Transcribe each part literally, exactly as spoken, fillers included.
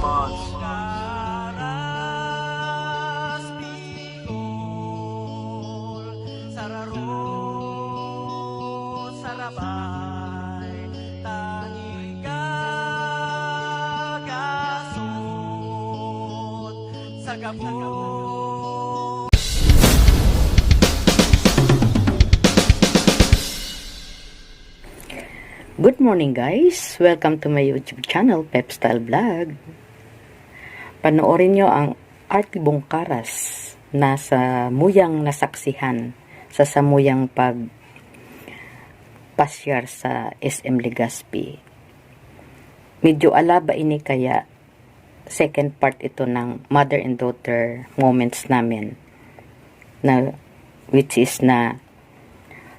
Karas Bicol, sararo, sarabay, tangiga, gasot, sa gabos. Good morning, guys! Welcome to my YouTube channel, Pep Style Vlog. Panoorin nyo ang Arte Bungkaras na samuyang nasaksihan sa samuyang pagpasyar sa S M Legazpi. Medyo alaba ini, kaya second part ito ng mother and daughter moments namin na, which is na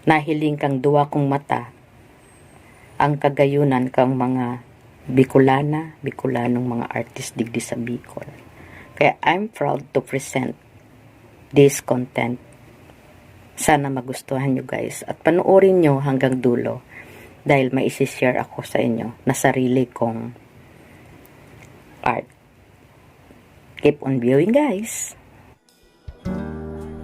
nahiling kang duwa kong mata ang kagayunan kang mga Bicolana, Bicolanong mga artist digdi sa Bicol. Kaya I'm proud to present this content. Sana magustuhan nyo, guys, at panoorin nyo hanggang dulo dahil may isi-share ako sa inyo na sarili kong art. Keep on viewing, guys!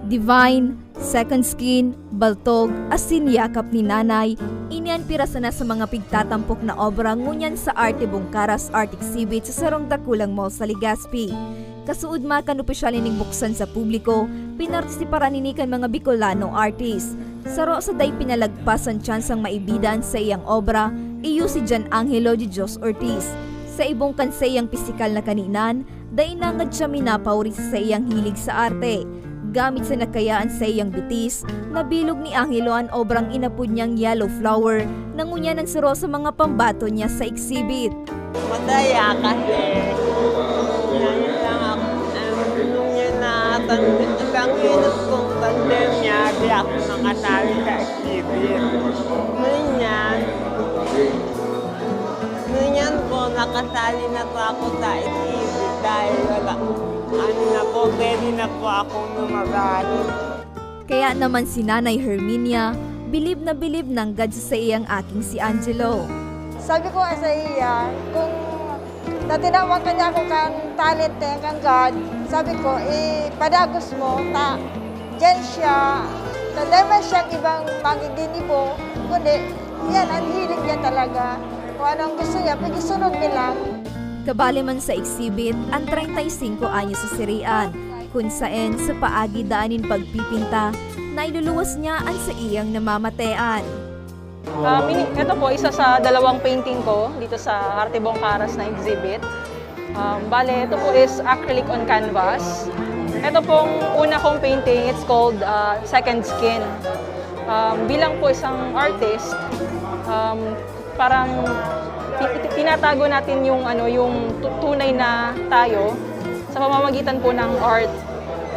Divine, Second Skin, Baltog, asin Yakap ni Nanay, ini an pira sana sa mga pigtatampok na obra ngunyan sa Arte Bungkaras Art Exhibit sa sarong dakulang mall sa Legazpi. Kasuodma kan opisyal ining buksan sa publiko, pinartisiparan ini kan mga Bicolano artist. Saro sa dai pinalagpas an tsansang maibida an saiyang obra, iyo si Jan Angelo de Dios Ortiz. Sa ibong kan saiyang pisikal na kaninan, dai nanggad siya minapahuri sa saiyang hilig sa arte. Gamit sana kaya an saiyang bitis, nabilog ni Angelo an obrang inapod niyang Yellow Flower na ngunyan an saro sa mga pambaton niya sa exhibit. Masaya kasi ngayon lang ako, um, nung yan na, ang hirap kong pandemya, di ako nakasali sa exhibit. Ngunyan, ngunyan po, nakasali na po ako sa exhibit dahil wala, ano na po, pwede na po akong lumabas. Kaya naman si Nanay Herminia, bilib na bilib nanggad sa saiyang aking si Angelo. Sabi ko nga sa iya, kung natinawan ka niya ako kan talent na yan kan God, sabi ko, ipadagos mo, ta, diyan siya, ta, dai man siyang ibang magiginibo, kundi, yan, ang hilig niya talaga. Kung ano ang gusto niya, pag isunod niya lang. Kabali man sa exhibit, ang treinta y cinco anyos sa sirian, kun saen sa paagi daan nin pagpipinta, nailuluwas niya an saiyang namamatean. Um, ini- ito po, isa sa dalawang painting ko dito sa Arte Bongkaras na exhibit. Um, bale, ito po is acrylic on canvas. Ito pong una kong painting, it's called uh, Second Skin. Um, bilang po isang artist, um, parang ti- ti- tinatago natin yung ano, yung tu- tunay na tayo sa pamamagitan po ng art.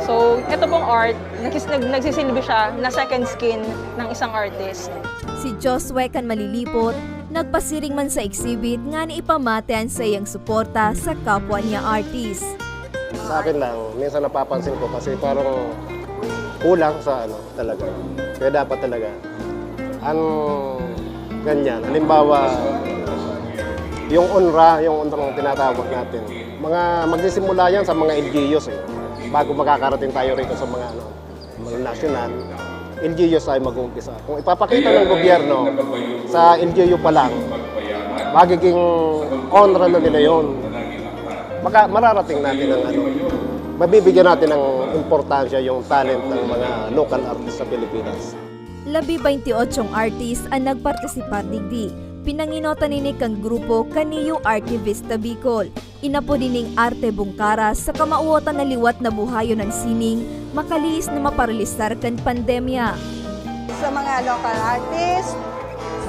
So, ito pong art, nagsis- nag- nagsisilbi siya na second skin ng isang artist. Si Josue kan Malilipot, nagpasiring man sa exhibit ngani ipamate an saiyang suporta sa kapwa niya artist. Sa akin lang, minsan napapansin ko kasi parang kulang sa ano talaga. Kaya dapat talaga ang ganyan. Halimbawa, yung unra, yung unra ang tinatawag natin. Mga magsisimula yan sa mga L G Us eh. Bago makakarating tayo rito sa mga ano, mga national, L G Us tayo mag-uumpisa. Kung ipapakita ng gobyerno sa L G U pa lang, magiging onra na nila yon. Maka, mararating natin ang ano, mabibigyan natin ng importansya yung talent ng mga local artists sa Pilipinas. Labi baynti otsong artist an nagpartisipar digdi. Pinangenotan ini kan grupo Kaniyo Arte Vista Bicol. Inapod ining Arte Bungkaras sa kamawotan na liwat na buhayon an sining makalihis na maparalisar kan pandemya. Sa mga local artist,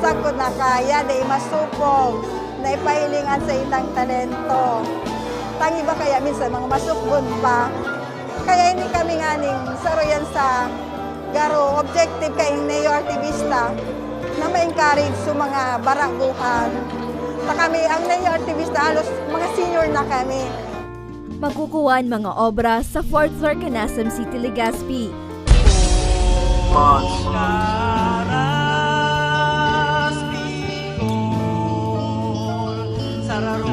sagkod na kaya dai masupog na ipahiling an saindang talento. Tangi ba kaya minsan mga masukbon pa? Kaya ini kami nganing saro yan sa garo objective kay Neo Artivista na ma-encourage sa mga baraguhan. Ta kami, ang Neo Artivista, halos mga senior na kami. Makukuha an mga obra sa fourth floor kan Asam City, Legazpi. Bongkaras Bicol, sararo,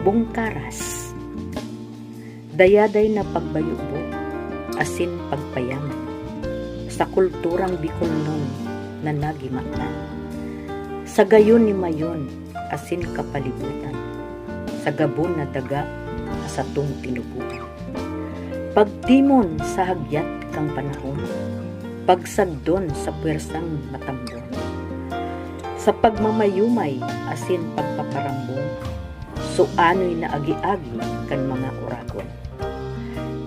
Bungkaras. Dayaday na pagbayubo asin pagpayaman. kulturang Bicolnon na nagimatan. Sa gayon ni Mayon asin kapalibutan, sa gabon na daga na satong tinubuhan. Pagtimon sa hagyat kan panahon, pagsagdon sa pwersang matambon. Sa pagmamayumay asin pagpaparambong, suanoy na agi-agi kan mga oragon.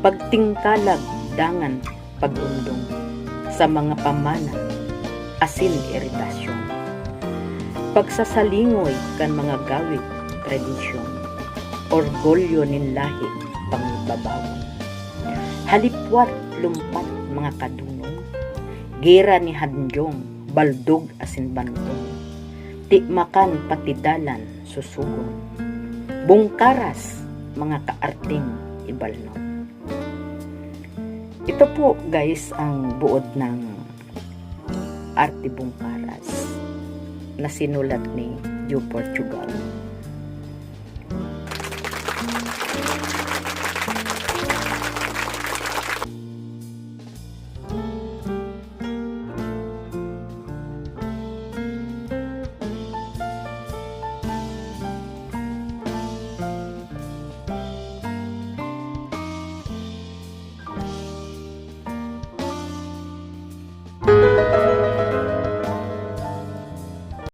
Pagtingkalag dangan pag-undong sa mga pamana asin iritasyon. Pagsasalingoy kan mga gawi, tradisyon, orgulyo nin lahi, pangibabawon. Halipwat lumpat, mga kadunong, gera ni Hanjong, Baldog asin Bantong, Timakan pati dalan susugon, Bungkaras, mga kaarting Ibalnon. Ito po, guys, ang buod ng Arte Bungkaras na sinulat ni Joe Portugal.